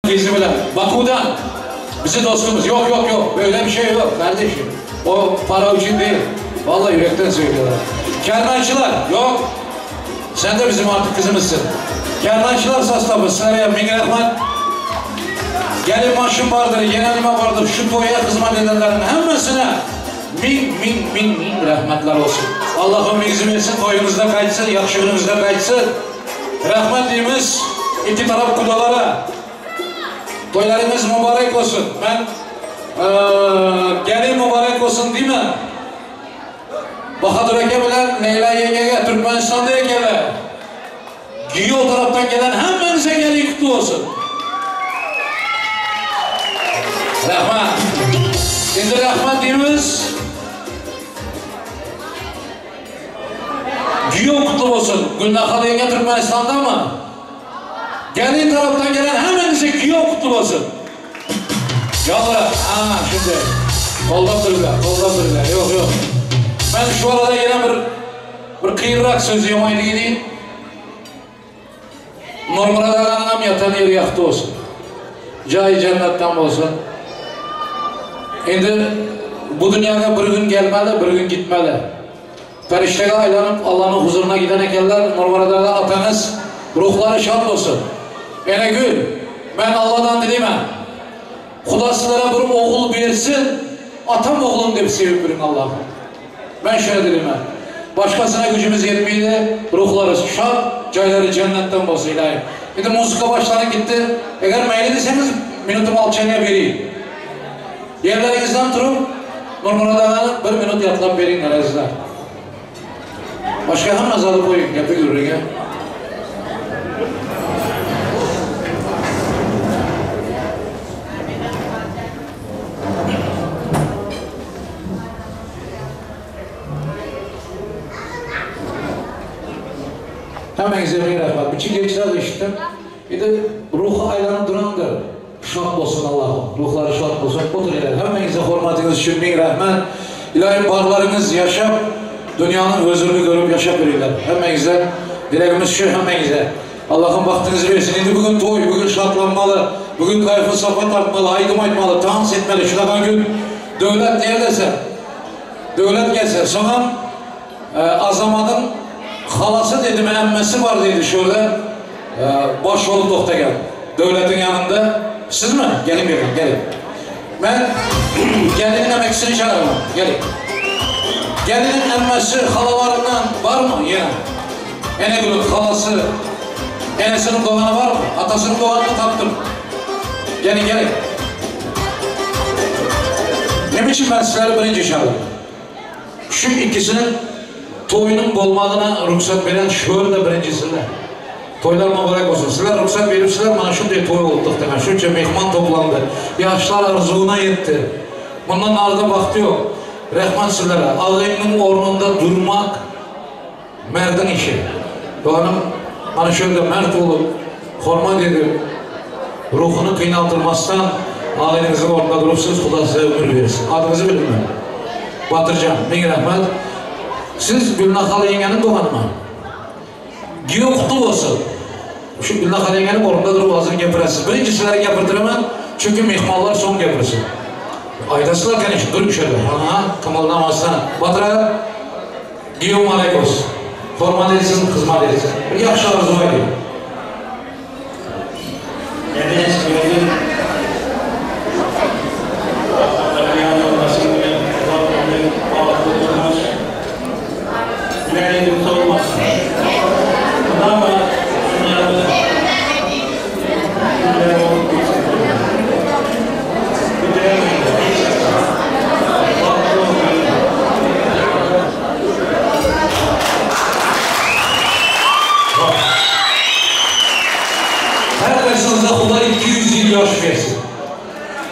Gyzy bilen Bakudan bizi dostumuz. Yok yok yok böyle bir şey yok kardeşim. O para için değil. Vallahi yürekten söylüyorum. Kernaçılar yok. Sen de bizim artık kızımızsın. Kernaçılar sastabı Sarıya Mingirahman. Gelin maşın vardır, yenelime vardır. Şu toya hizmet edenlerin hemmesine min min min min rahmetler olsun. Allah'ım izin versin, toyumuzda kaytsın, yakşı günümüzde kaytsın. Rahmet deyimiz iki taraf kudalara. Toylarımız mübarek olsun. Ben eee gelin mübarek olsun değil mi? Bahadır aka bilen Leyla yengege Türkmenistan'da ekenler. Giyo taraftan gelen hemmenize gelin kutlu olsun. Rahmat. Endi rahmat deymiz. Giyo kutlu olsun. Gülnahal yenge Türkmenistan'da mı? Gelin taraftan gelen hemmenize giyo kutlu olsun. Yallah. Ha şimdi. Koldan dururlar, koldan dururlar. Yok yok. Ben şu arada yine bir bir kıyırrak sözü yamaydı gideyim. Nurmurad ağanın yatan yeri yaktı olsun. Cayı cennetten olsun. Endi bu dünyaya bir gün gelmeli, bir gün gitmeli. Periştege aylanıp Allah'ın huzuruna giden ekenler, Nurmurad ağa atanız, ruhları şad olsun. Ene gül, ben Allah'dan dileyim. Xuda sizlere bir oğul versin, atam oğlum deyip sevip verin Allah'ım. Ben şöyle dileyim. Başkasına gücümüz yetmeydi, ruhları şad, cayları cennetten olsun ilahi. Şimdi muzika başları gitti. Eğer meyil deseniz minutum alçanıya vereyim. Yerlerinizden durup Nurmurad ağanı bir minut yatlap verin azizler. Başka hem azalı koyun, yapı görün ya. Hemen zemin rahmet. Bir geçler işittim. Bir de ruhu aylanıp durandır. Şad olsun Allah'ım. Ruhları şad olsun. Otur iler. Hemmenize hürmetiniz için bin rahmet. İlahi barlarınız yaşap, dünyanın huzurunu görüp yaşap verirler. Hemmenize dileğimiz şu hemmenize. Allah'ın baktığınızı versin. Şimdi bugün toy, bugün şadlanmalı, bugün kayfı safa tartmalı, aydım aytmalı, dans etmeli. Şuradan gün devlet neredeyse, devlet gelse. Sonra e, Azamat'ın halası dedim, emmesi var dedi şöyle. E, baş olup dokta gel. Devletin yanında. Siz mi? Gelin gelin, gelin. Ben gelinin emekçisini çağırırım. Gelin. Gelinin emmesi halalarından var mı yine? Enegül'ün halası, enesinin doğanı var mı? Atasının doğanını taktım. Gelin gelin. Ne biçim ben sizlere birinci çağırdım? Şu ikisinin toyunun bolmağına ruhsat veren şöyle birincisinde. Toylar mübarek olsun. Sizler ruhsat verip sizler bana şunca toy olduk demek. Şunca mehman toplandı. Yaşlar arzuna yetti. Bundan arada baktı yok. Rehman sizlere. Ağayının ornunda durmak merdin işi. Doğanım bana şöyle mert olup hürmet edip ruhunu kıynaltırmazsan ailenizin ornunda durupsuz Xuda size ömür versin. Adınızı bilin mi? Batırcan, bin rahmet. Siz Gülnahal yengenin doğanı mı? Giyo kutlu olsun. Şu Gülnahal yengenin ornunda durup ağzını gapirasiz. Birinci sizlere gapirtiraman, çünkü mehmonlar son gapirsin. Aytasizlar конечно, durup şöyle. Ha, kımıldamasdan. Batır ağa, giyo mübarek olsun. Hürmet etsin, hizmet etsin. Bir yaxshi arzu ayting. Evet, gördüm. Her kaçınıza Xuda 200 yıl yaş versin.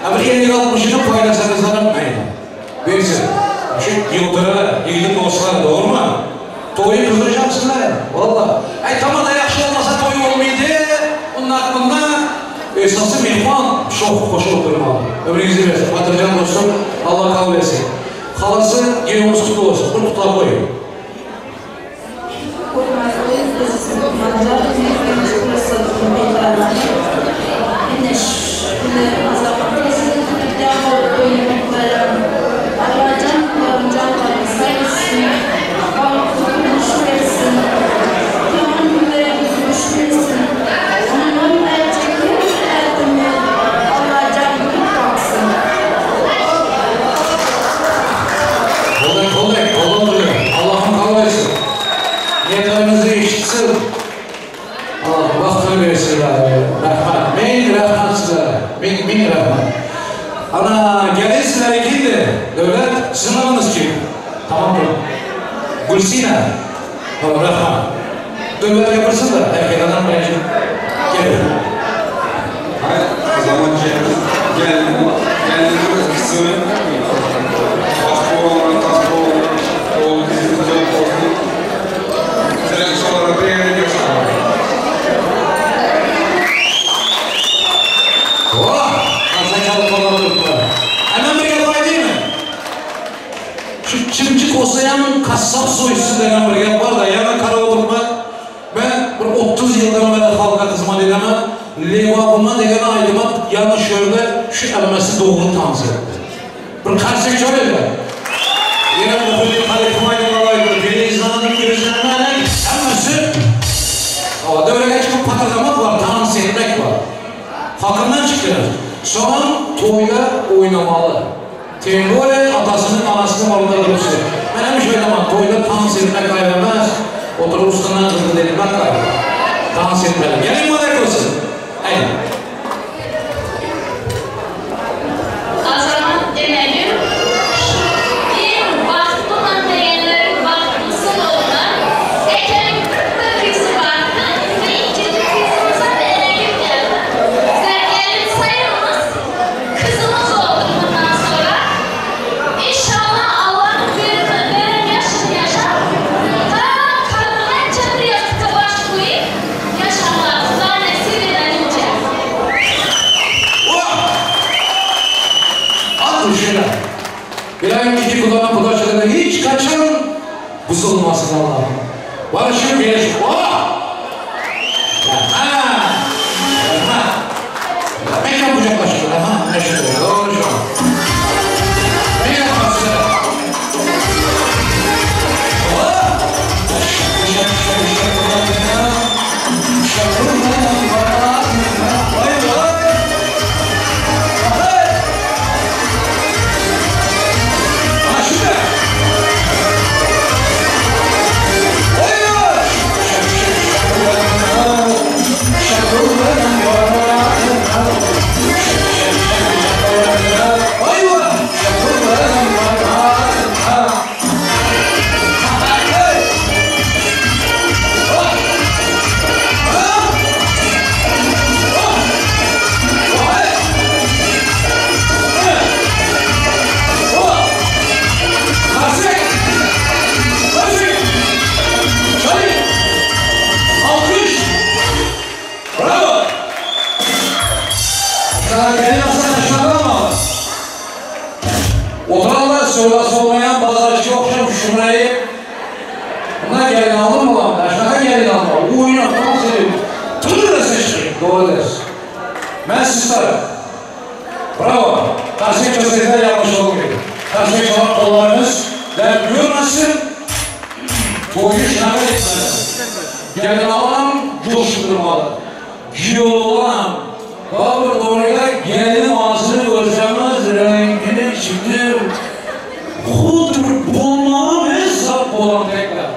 Ha bir 50-60'ını paylaşsanız mayli. Versin. Şu yıldırı, yiğidin dostları doğru mu? Toyu kızdıracağım Valla. Ay tamam da yaxşı olmasa toy olmaydı. Bunlar bunlar. Esası mehman şok koşup durmalı. Ömrünüzü versin. Batırcan dostum Allah kabul etsin. Halası gelimiz kutlu olsun. Bir kutlar koyun. Miň miň rahmat. Ana, gelin sizleriňkiydi. Döwlet, siziň adyňyz kim? Tamam dur. Gülsina. Hawa, rahmat. Döwlet gepirsin-de, erkek adam birinji gepir. Hay, o zaman gelin, gelin, gelinimiz kızını Bagtly bolmaly, tagtly bolmaly, ogul gyzymyz ýok bolsun. Sizem şolara bir gezek ýaşamaly. Wah! Arza çalyp bolar durupdyr. Hemen bir gep aýdaýmy? Şu çimçik bolsaýam kassap soýsun degen bir gep bar-da, ýaňy kara oturtma. Men bir 30 ýyldan bäri halka hyzmat edemen. Lebabyma degen aýdyma ýaňy şörde şu ämmesi dogry tans etdi. Bir karsek çalyň-da. Ýene Muhyiddin Halykow aýdymlary aýdyldy. Perezanyň gözlerine hemmesi Hawa, döwrege çykyp patyrdamak bar, tans etmek bar. Hakyndan çykýar. Soňam toýda oýnamaly. Tem bolýa atasynyň anasynyň ornunda durup siz. Men hemişe aýdaman toýda tans etmek aýyp emes, oturyp üstünden gyzgyt etmek aýyp. Tans etmeli. Geliň bolek bolsun. Aýdyň. Azamat Enegül şu iň bagtlyman diýenleriň bagtlysy boldular. Ekeniň bir gyzy bardy, indi ikinji gyzymyzam Enegül geldi. Bizler gelin saýylmaz. Kyzymyz oldy mundan sora. Inşallah Allah'ın beren yaşyny yaşap, ta kabrynça bir ýassykda baş goýup yaşamagy Hudaý nesip edeninçe. Wah! At duşuna. Bilaýym iki gudanyň gudaçylygy hiç haçan buzulmasyn Allahym. Barşy geliş wah! Rahmat! Rahmat! Mekan gujaklaşdy. Rahmat! Mine şeýle. Dogry şo. Mine rahmat size. Wah! Waý waý! Ahey! Ana şunda. Alkış! Bravo! Gelin aslan aşağıda mı? Oturanlar söylası olmayan bazarcı okşam şurayı. Bunlar gelin alır mı lan? Aşağıda gelin alma. Oyna, dans edin. Tır seçti. Doğru dersin. Ben sizlere. Bravo. Karşı köşede yapmış olmayın. Karşı çalan kollarınız dert görmesin. Toyu şınaka etmez. Gelin alan coşturmalı. Giyolan. Babur doğruyla gelinin ağzını görsemez rengini şimdi Xuddi bir bolmaly hesap bolan tekrar.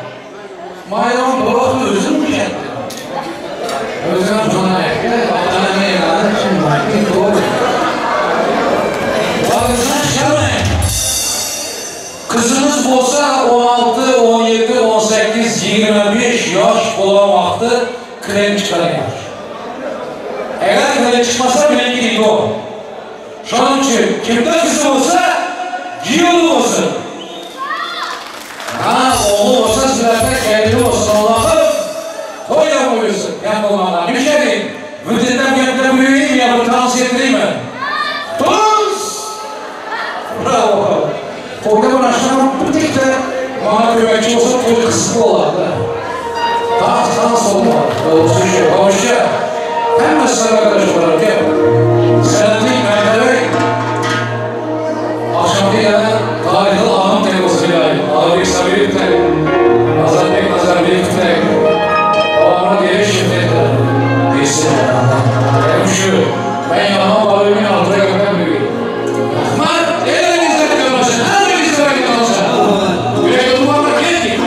Maýdan bolak özüm ketdi. Özüm sona ekdi. Atana ne yani? Şimdi doğru. Bagajdan çıkarmayın. Kızınız bolsa 16, 17, 18, 25 yaş bolan wagty klem çykaran yaş. Eger klem çykmasa bilenki değil o. Şonuň üçin kimde gyzy bolsa giýewli bolsun. Ha, ogly bolsa sizlerde gelini bolsun Allahym toýam goýulsyn kem bolmanda. Nişe diýiň? Wüdünden gepden büýüýin ýa bir tans etdireymi? Tans! Bravo! Toýda bir aşnam bir tekde maňa kömekçi bolsa toý gyzykly bolardy. Tans, tans bolmaly. Dogrusy şu. Goňşy, hemme sizlere arkadaş bolar gep. Senetlik mertebe Agşamky gelen taryhly agam tek bolsa bilaýym. Agabek Sabyrow tek, Nazarbek Nazarbekow tek, Babamyrat Ereşow tekler. Diýsin. Gepim şu, men ýanyma baryp altyra gömem bugün. Rahmat! Elleňizden görmesin, hemmäňizden bereket bolsun. Ýürekde dumanlar ketdik.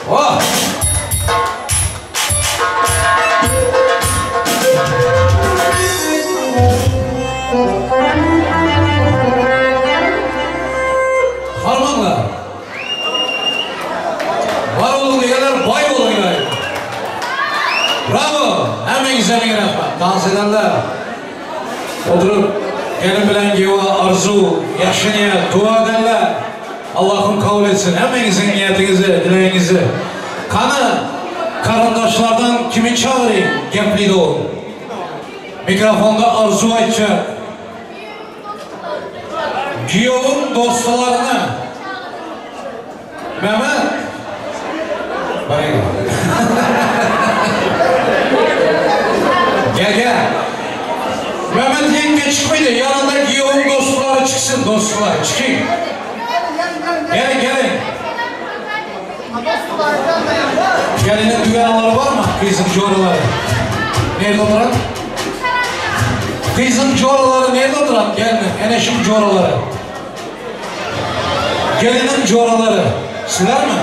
Oh! Harmanlar. Bar boluň diýenler baý boluň ilaýym. Bravo! Hemmeňize müň rahmat. Dans edenler. Oturyp gelin bilen giýewe arzuw, ýagşy niýet, dua edenler. Allahym kabul etsin hemmeňiziň niýetiňizi, dilegiňizi. Kany garyndaşlardan kimi çagyryň gepli dogan. Mikrofonda arzuw aýtjak. Giýewiň dostlaryny. Mehmet. Gel gel. Mehmet ýeňňe çykmaýdy. Ýanynda giýewiň dostlary çyksyn, dostlary. Çykyň. Geliň, geliň. Geliniň düganalary barmy? Gyzyň joralary. Nirde oturan? Gyzyň joralary nirde oturan? Geliniň, eneşiň joralary. Geliniň joralary sizlermi?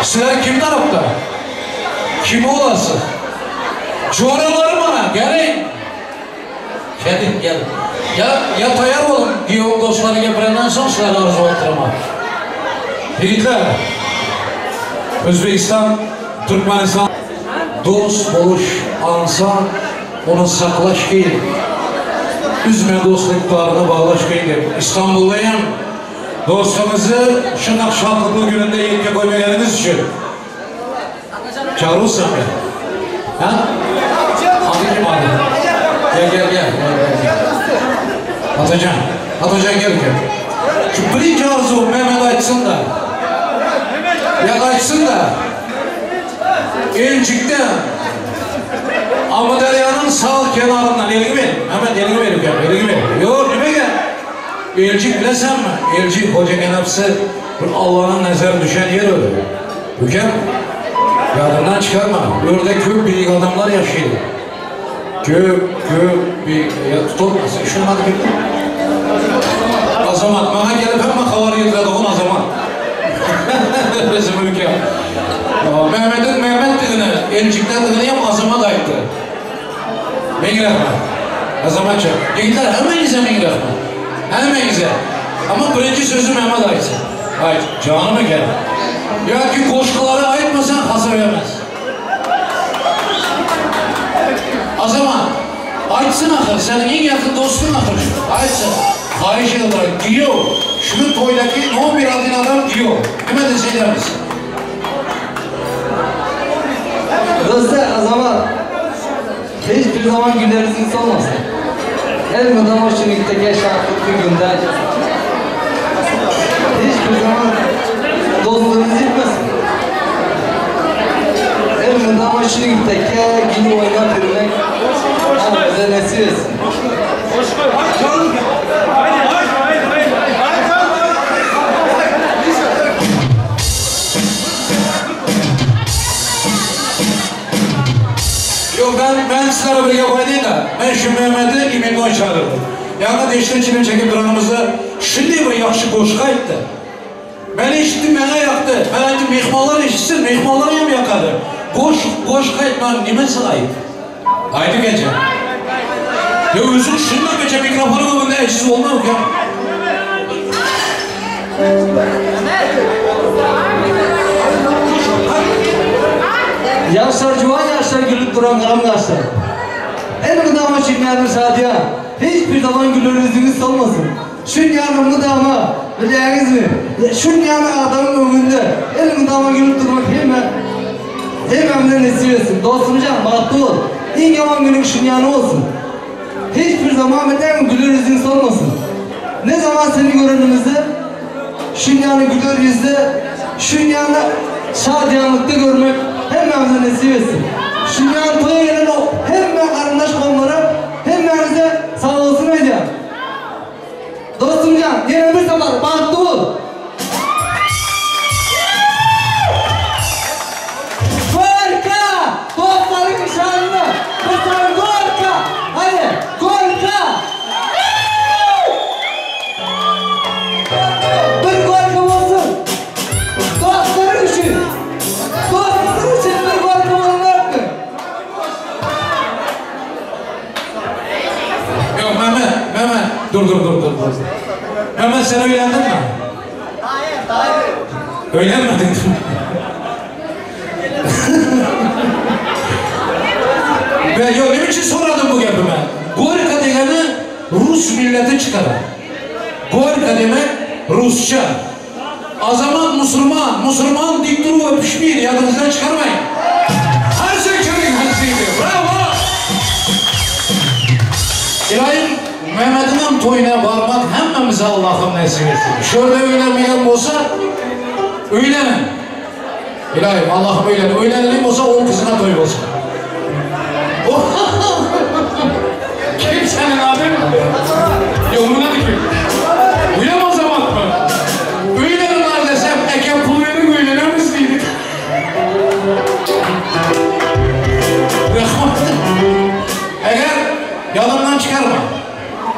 Sizler kim tarapda? Kim olasy? Joralary mana, geliň. Geliň, gel. Ya, ya taýar boluň, giýewiň dostlary gepirenden soň sizlere arzuw aýtdyraman. Ýigitler, Özbegistan, Türkmenistan dost boluş aňsat, ony saklaş kyn. Üzme dostluk baryny baglaş kyn diýip. Istanbuldaýam dostumyzy şundak şatlykly gününde ýeke goýmaganyňyz üçin. Çagyrursan gel. Ha? Ady kim ady? Gel gel gel. Gel gel. Atajan. Atajan gel gel. Şu birinji arzuw Mehmet aýtsyn da. Ya aýtsyn da. Eljikden Amyderýanyň sag kenaryndan eliňi ber. Mehmet eliňi ber gel. Eliňi ber. Ýok, nime gel? Eljik bilesenmi? Eljik Hoja Genapsy bir Allanyň nazary düşen ýer öli. Ükem, ýadyndan çykarma, bu ýerde köp beýik adamlar ýaşaýar. Köp, köp beýik, ýa tutulma, sen şunuň ady kimdi? Azamat, maňa gelip hemme habary getiredi, Azamat. Bizim ülkem. Mehmediň Mehmetdigini, Eljikdendigini hem Azamat aýtdy. Müň rahmet. Azamatjan. Ýigitler, hemmeňize müň rahmet. Hemmeňize. Amma birinji sözi Mehmet aýtsyn. Aýt, janym eken. Ýa ki goşgulary aýtmasaň hasap emes. Azamat, aýtsyn ahyr, seniň iň ýakyn dostuň ahyr şu. Aýtsyn. Haýyş edip oturan. Giýew, şu gün toýdaky nomer adyn adam giýew. Nime dese edermiz. Dostlar Azamat, hiçbir zaman gülersiniz olmasın. Elmydama şu nikteke şatlykly günde hiçbir zaman dostluğunuz ýitmesin. Elmydama şu nikteke gülüp oýnap ýörmek Allah bize nesip etsin. Ýok, men, men sizlere bir gep aýdaýyn-da, men şu Mehmedi imennoý çagyrdym. Ýaňy deşden çilim çekip duranymyzda şunday bir ýagşy goşgy aýtdy. Men eşitdim, maňa ýakdy. Men aýtdym, myhmanlar eşitsin, myhmanlara hem ýakady. Goş, goşgy aýtmagyň nimesi aýyp? Aýdyp eje. Ýa özüň şundan beter mikrofonyň öňünde ejiz bolma uka. Ýaşlar juwan ýaşlar gülüp duran galam gaşlar. Elmydama şinýanyň şadyýan, hiç bir zaman güler ýüzüňiz solmasyn. Şinýanyň mydama, bilýäňizmi, şinýany adamyň öňünde elmydama gülüp durmak hemme hemmämize nesip etsin. Dostumjan bagtly bol. Iň ýaman günüň şinýany bolsun. Hiç bir zaman bilýäňmi güler ýüzüň solmasyn. Ne zaman seni görenimizde şinýany güler ýüzde, şinýany şadyýanlykda görmek hemmämize nesip etsin. Şinýany toýa gelen hemme garyndaş kowumlara hemmäňize sagbolsun aýdýan. Dostumjan ýene bir sapar bagtly bol. Gorka! Dostlaryň şanyna bir sany gorka! Hadi, gorka! Bir gorka bolsun! sen öýlendiňmi? Öýlenmediň. Ben ýok, näme üçin soradym bu gepi men? Gorka degeni rus milleti çykarar. Gorka demek rusça. Azamat musurman, musurman diýip durup öpüşmeýin, ýadyňyzdan çykarmaýyn. Her çekeniň haýsydy? Brawo! Ylaýym Mehmediňem toýuna barmak hemmämize Allahym nesip etsin. Şu ýerde öýlenmeýän bolsa, öýleniň. Ylaýym Allahym öýleniň. Öýleneniň bolsa ol gyzyna toý bolsun. Kim seniň adyň? Ýok, munuň ady kim? Buýam Azamatmy? Öýleniň desem, ekem pul beriň öýleneris diýdi. Rahmat. Eger ýadyňdan çykarma.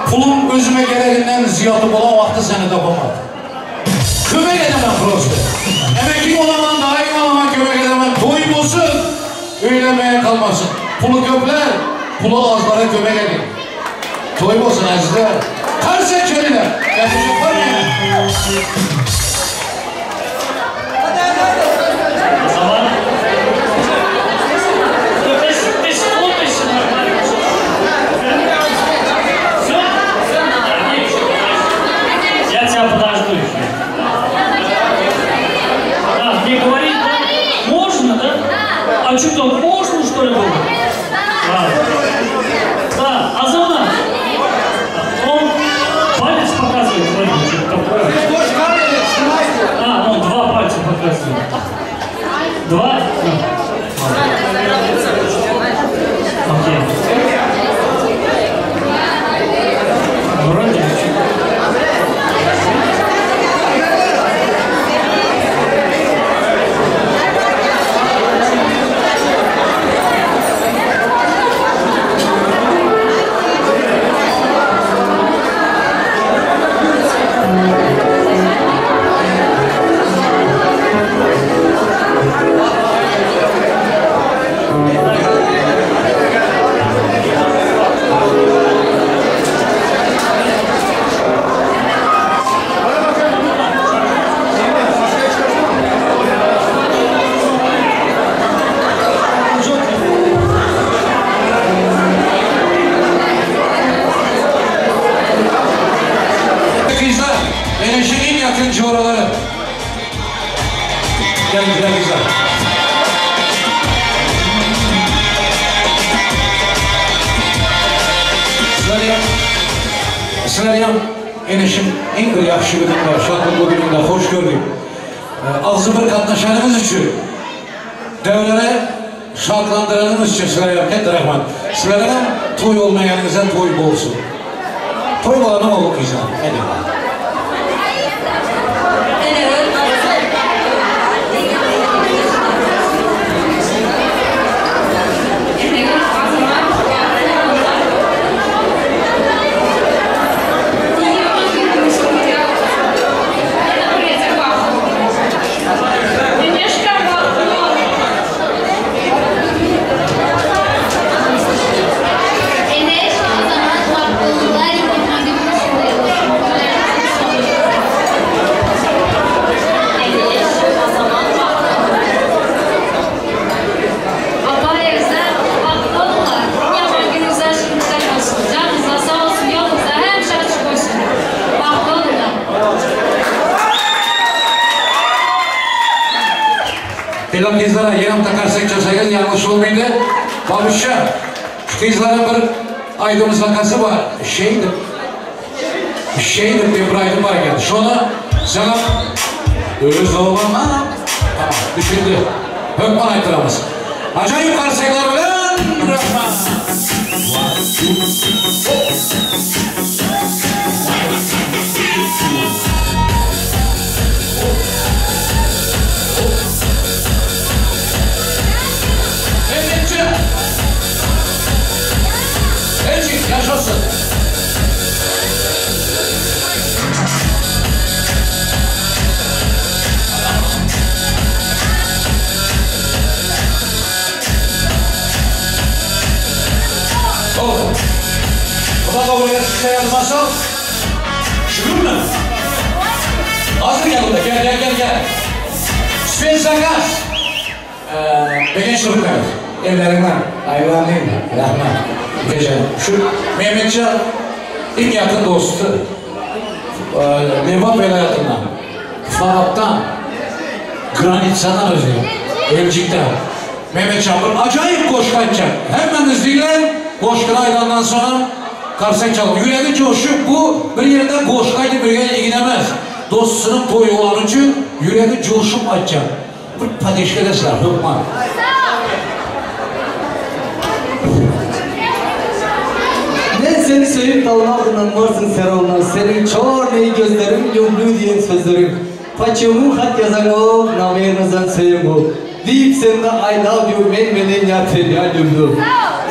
Puluň özüme gereginden zyýady bolan wagty seni tapamad. Kömek edemen prosto. Emekim bolaman, daýym bolaman kömek edemen. Toý bolsun, öýlenmeýän galmasyn. Puly köpler, puly azlara kömek ediň. Toý bolsun äzizler. Karsa çeliler. Gepleşik barmy ýene? Я тебя подожду еще. А, мне говорить, да? Можно, да? А что там, можно, что ли, было? Ладно. Да, Азамат. Он палец показывает, вроде, что-то такое. А, он два пальца показывает. Два? Окей. Вроде. Gyzlar, Eneşiň iň ýakyn joralary. Geliň, güzel gyzlar. Sizlerem, sizlerem Eneşiň iň bir ýagşy gününde, şatlykly gününde hoş gördük. Agzybir gatnaşanyňyz üçin, döwrany şatlandyranyňyz üçin sizlerem katta rahmat. Sizlerem toý bolmaýanyňyza toý bolsun. Toý bolanyň ogul gyzlar. Hadi. Eneş Azamat bagtlylar Eneş Azamat Apa evizler bagtly bolunlar. Yaman günüňizler şimdiden bolsun. Janyňyzlar sag bolsun, ýoluňyzlar hemişe açyk bolsun. Bagtly bolunlar. Elam gyzlara ýenem takarsak çalsaňyz ýalňyş bolmaýdy. Babuşça, şu gyzlaryň bir aýdym zakasy bar. Şeýdip, şeýdip diýip bir aýdym bar eken. Şony saňa öz obama. Tamam, düşündi. Hökman aýtdyramyz. Ajaýyp garsaklar bilen Rahman. One, two, hop. Mehmetçik! Mehmetçik, ýaşasyn! Boldy. Huda kabul etsin, ýazmasak, şükürmi? Hadi gel onda, gel gel gel gel. Spetsakaz. Begenç Turkmenow. Elleriňden aýylan değil mi? Rahmet. Gece. Şu Mehmetjan iň ýakyn dosty. Lebap welaýatyndan. Farapdan. Granitsadan özi. Eljikden. Mehmetjan bir ajaýyp goşgy aýtjak. Hemmäňiz diňläň, goşgyny aýdandan soňam karsak çalyň. Ýüregi joşup bu bir ýerde goşgy aýdyp ýörgen ýigit emes. Dostunyň toýy bolany üçin ýüregi joşup aýtjak. Bir podeşka edesizler hökman. Men seni söýüp dalmak ynanmarsyň ser ondan Seniň çornyý gözleriň lýublýu diýen sözleriň Paçemu hat ýazaňok nawerno sen söýeňok Diýip sende I love you men menen ýa tebýa lýublýu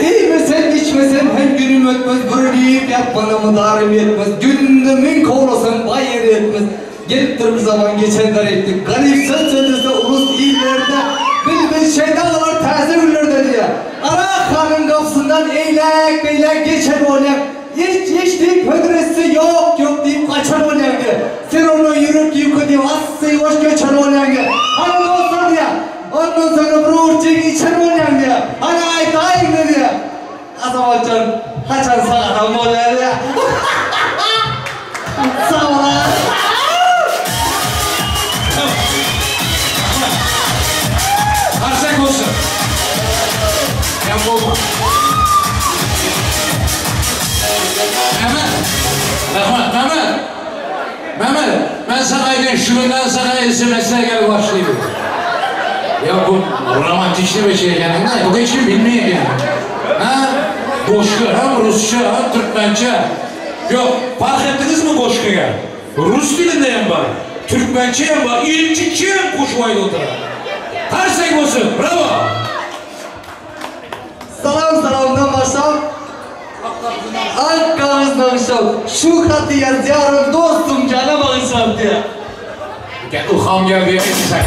Iýmesem içmesem hem günüm ötmez Bürünip ýatmana mydarym ýetmez Günde müň kowlasam baý ýere ýetmez Gelipdir bir zaman geçen garyplyk, Garyp söz sözlese ulus illerde, Bilbil şeýda bolar täze günlerde diýýär. Arak hanyň gapysyndan eýläk-beýläk geçen bolýaň, Iç, iç diýip hödür etse, ýok, ýok diýip gaçan bolýaň diýýär. Sen onda ýürek ýüki diýip assa-ýuwaş göçen bolýaň diýýär. Hany dostlar diýýär. Ondan soňra bir urjyk içen bolýaň diýýär. Hany aýtaýyň-da diýýär. Azamatjan haçan sagadan bolýar ýa. Sag bol aga. Karsak bolsun. Kem bolma. Mehmet. Rahmat Mehmet. Mehmet, men saňa aýdaýyn şu günden saňa SMS-ler gelip başlaýdy. Ýa bu romantiçni bir şey ekeniň-dä, bu hiç kim bilmeýär eken. Ha? Goşgy hem rusça hem türkmençe. Ýok, parh etdiňizmi goşgyga? Rus dilinde hem bar, türkmençe hem bar, ilçiçe hem goşup aýdyp oturar. Karsak bolsun, brawo! Salam salamdan başlap Ak kagyz nagyşlap Şu haty ýazýaryn dostum jana bagyşlap diýýär. Gel ylham geldi ýene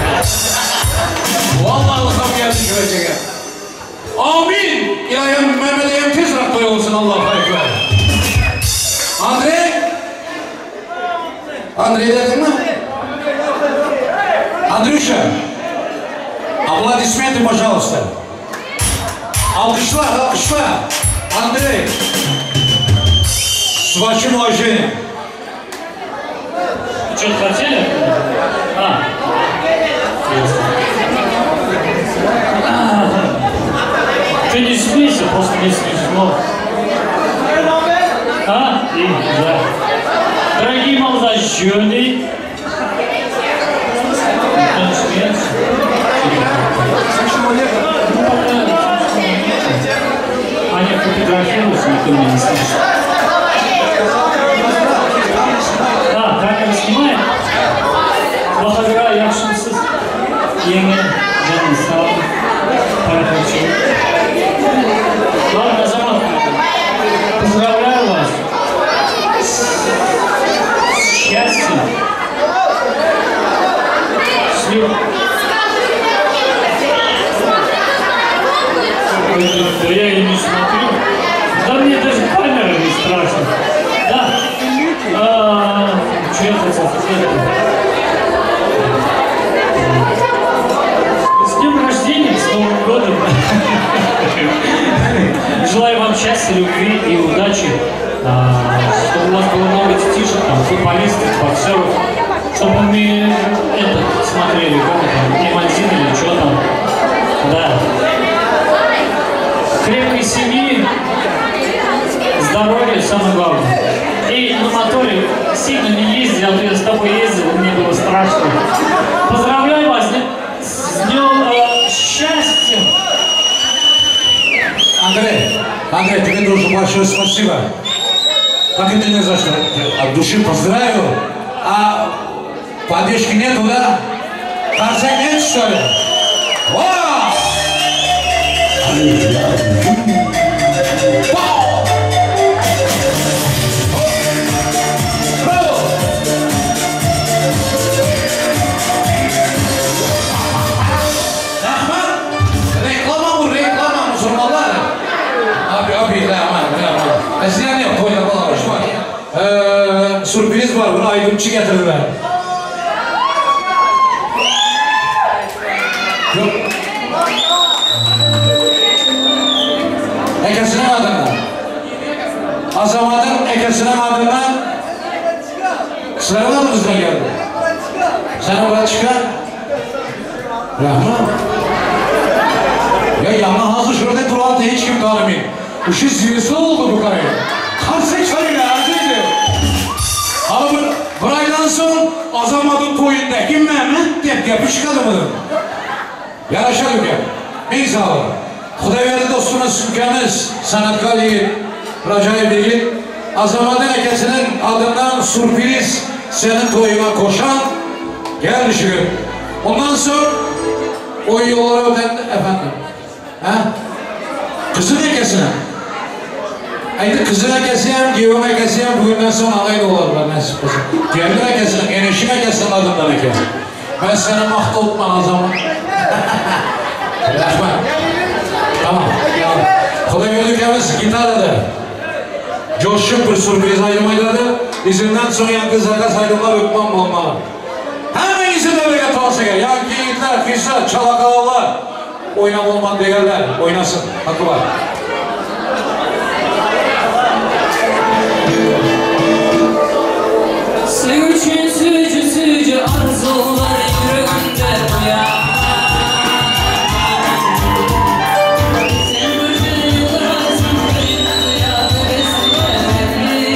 Vallahi ylham geldi şölecege. Amin! Ilayem Mehmet'e tezrak toý bolsun Allahu Ekber. Andrey Andrey dedin mi? Andrюша, аплодисменты, пожалуйста. Alkyşla, alkyşla. Андрей, с большим уважением. Что-то хотели? А. Ты не смейся, просто не смешно. А? И, да. Дорогие молодожены, никто не смеется. Ну, пока они фотографируются, никто меня не слышит. А, камера снимает? Bahadır ağa, ýahşymysyz? Ýeňňe, janyň sag, parahatçylyk. Ладно, Азамат, поздравляю вас с счастьем, с люб- Да я и не смотрю. Да мне даже камера не страшно. Да. А, что я хотел сказать? С днем рождения, с Новым годом! Желаю вам счастья, любви и удачи. А, Чтобы у вас было много детишек, там, футболистов, боксеров. Чтобы мы этот смотрели, как это, М1 или что там. Да. Крепкой семьи, здоровья, самое главное. И на моторе сильно не езди, а то я с тобой ездил, мне было страшно. Поздравляю вас с днем счастья! Андрей, Андрей, тебе тоже большое спасибо. Как это не за что? От души поздравил. А поддержки нету, да? Карсак нет, что ли? Вау! Вау! Браво! Rahmat! Reklama bu, reklama musulmanlar. Abi, abi, rahmat, rahmat. Ziyan ýok, toýda bolar, Ee, sürpriz bar, bir aýdymçy getirdiler. Nireden geldi? Sen bratçka? Rahman. Ya yana hazır şurada duran da hiç kim tanımıyor. Uşu ziyesi oldu bu karı. Karşı çarıyla arzıydı. Ama bir, bir aydan soň Azamadyň toýundaki Mehmet diýip gepi çykadymy? Ýaraşar uka. Ming sag bol. Hudaýberdi dostumyz, ukemiz, sanatkar ýigit, bir ajaýyp ýigit. Azamadyň ekesiniň adyndan surpriz seniň toýuňa goşant geldi şu gün. Ondan soň oý ýollara öten efendim. Hä? Gyzyň ekesine. Aýdy gyzyň ekesi hem, giýewiň ekesi hem bugünden soň agaý bolarlar nesip bolsa. Gelniň ekesiniň, eneşiň ekesiniň adyndan eken. Men seni magtawtman Azamat. Rahmet. Tamam. Hudaýberdi ukemiz gitarada. Joşup bir surpriz aýdym aýdady. Yzyndan soň ýaňky zakaz aýdymlar hökman bolmaly. Hemmeňizi döwrege tomaşa gel. Ýaňky ýigitler, gyzlar, çalakalallar. Oýnap bolman degerler. Oýnasyn. Haky bar. Seň üçin süýji-süýji arzuwlar ýüregimde oýanýar. Sen gözel ýylgyrarsyň, söýgüňi ýada besleýär meni.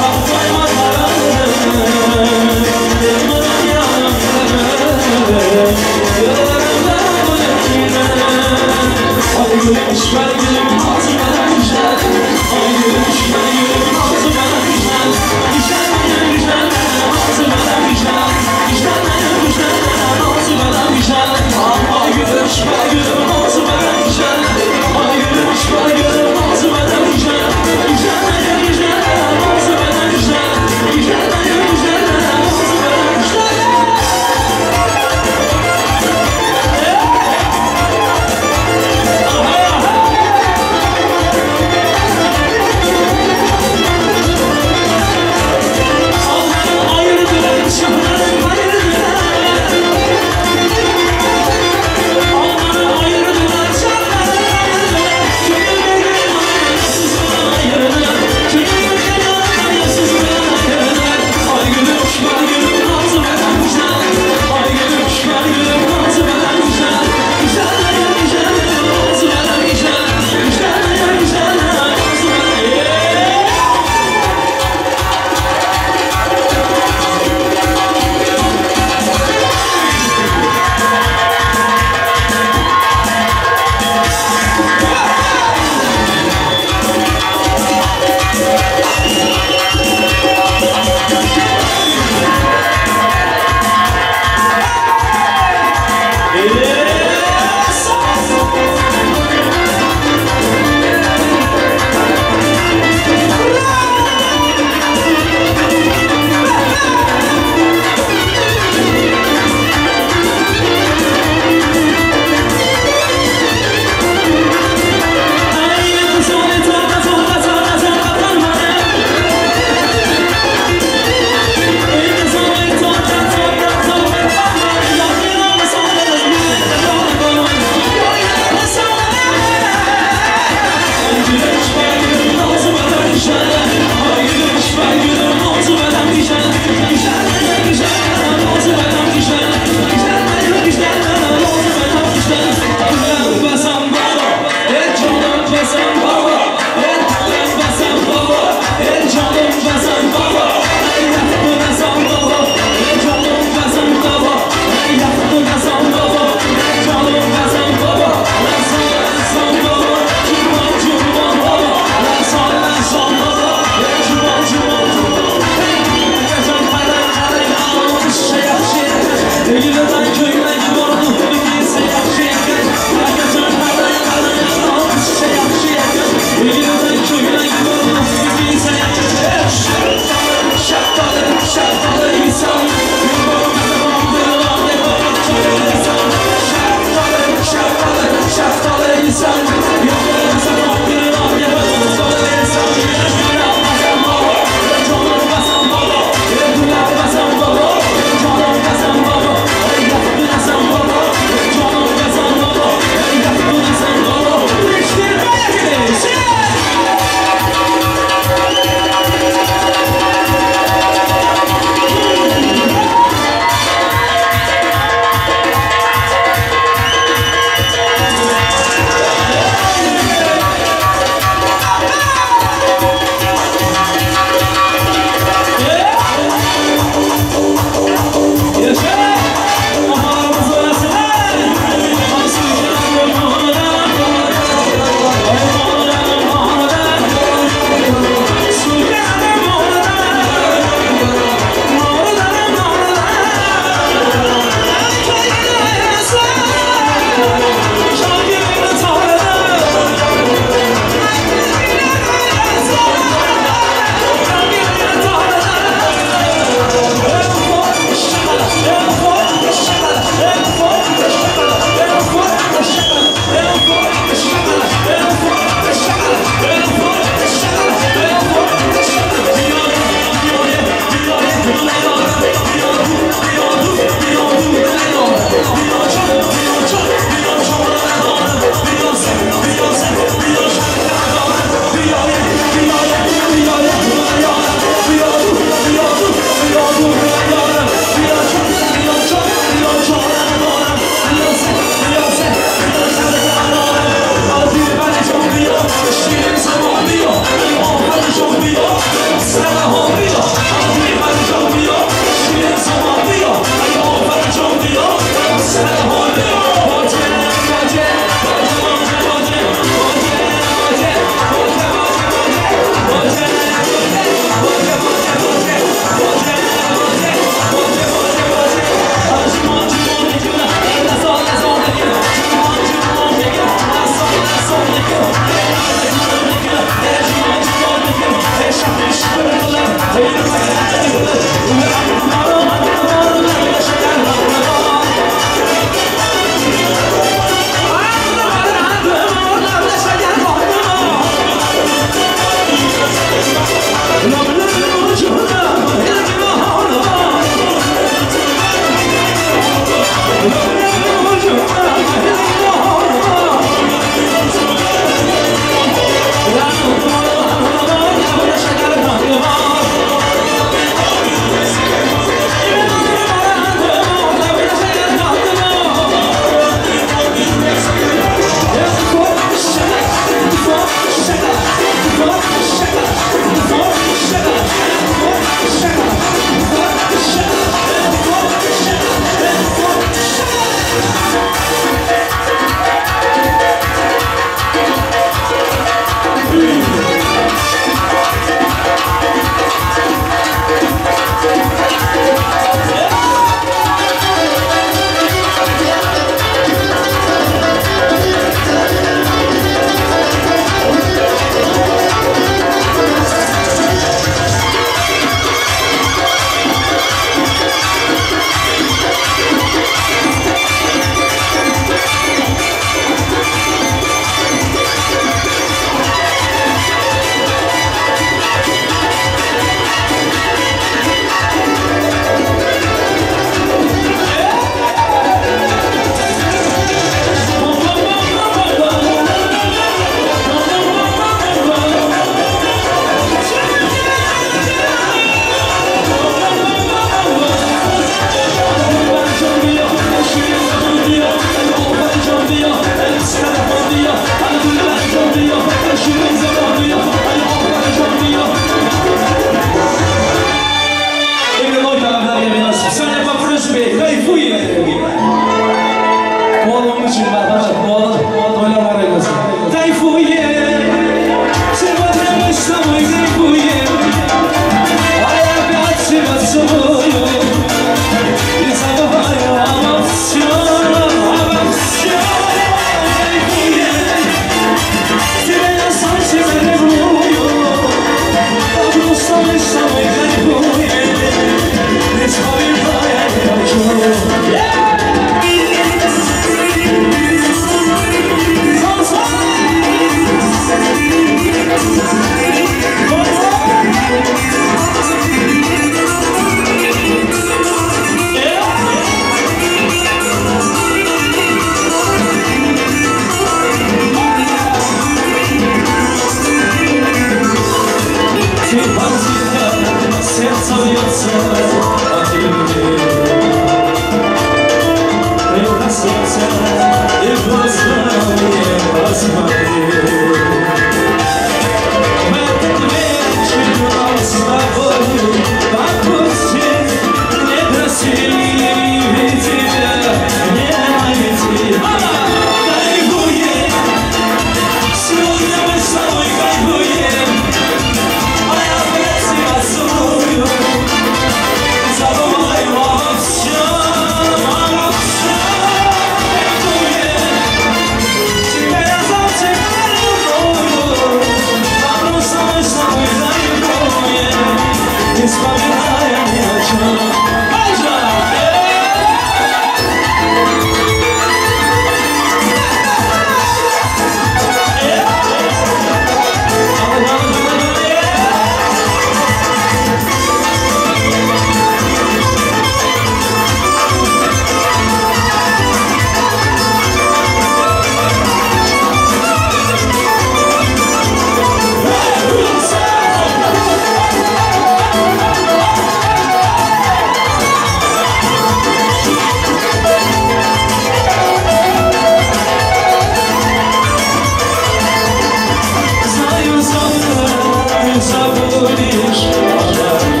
забудешь, пожалуй.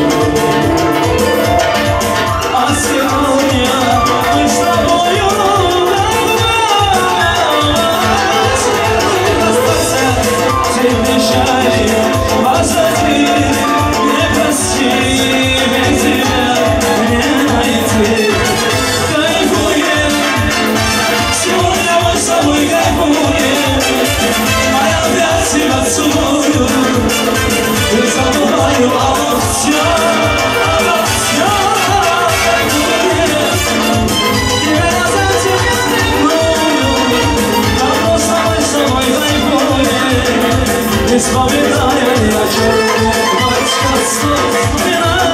А сегодня мы с тобою Те печали позади, не прости, ведь тебя не найти. Кайфуем, сегодня мы с тобой кайфуем, а я опять тебя целую, забываю обо всем, обо всем. Кайфуем, тебя совсем не давно с тобой, с тобой кайфуем, не вспоминая ни о чем. Не надо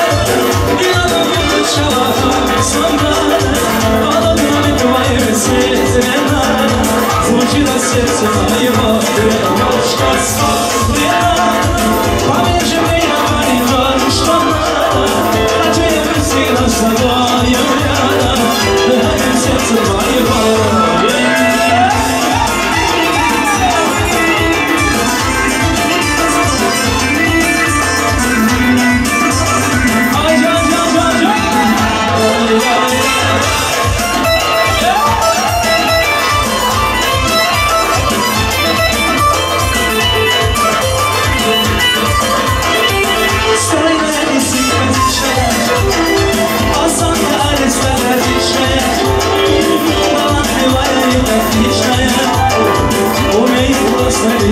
Звучит от сердца моего.